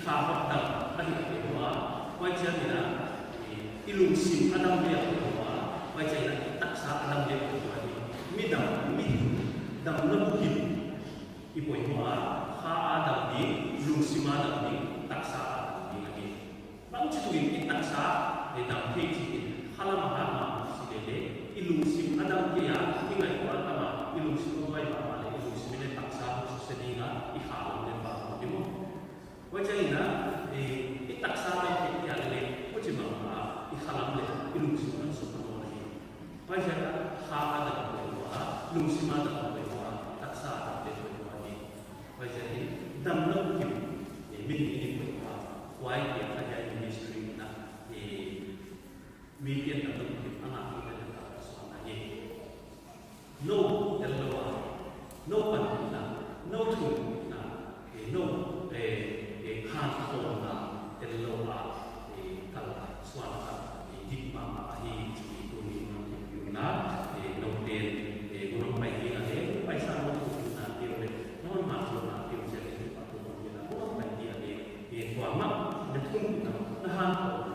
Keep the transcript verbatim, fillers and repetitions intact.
Kha hoih dam ahi a poimoh a, huaichiang in a, i, i lungsim a dam leh a poimoh a, huaichiang in a i taksa a dam leh a poimoh a hi. Mi dam, mi damna bukim i poimoh a, kha a dam ding, lungsim a dam ding, taksa a dam ding ahi. Bangchituk in i taksa i dam thei chih in, khalam a dam mahmah si leh leh, i lungsim a dam kei a, i ngaihtuah a tam a, i lungsim a buai mahmah leh, i lungsim leh taksa hong suse ding a, i khalam leh bang ding maw. Huaichiang in a, i, i taksa dam kei a leh leh, huchi bang a, i khalam leh, i lungsim a suk mahmah hi. Huaiziak a kha a dam poimoh a, lungsim a dam poimoh a, taksa a dam leh poimoh hi. Huaiziak in, damna bukim, eh, mi ding in poimoh a, huai kia kha hiai ministry in a, eh, mi pian damna bukim a ngak kei leh ka suan ahi. Nou tel lou a, nou panpihna, nou thumna, eh, nou, eh, eh, hanthawnna tel lou a, eh, kal suan kal, eh, dik mahmah ahi chih tuni in na, eh, nou pen, eh, hun hong pai ding a leh, hun paisa nou thumna tel leh, nou hanthawnna tel leh, eh, hun hong pai ding a leh, eh, kuamah na thumna, na hanthawnna,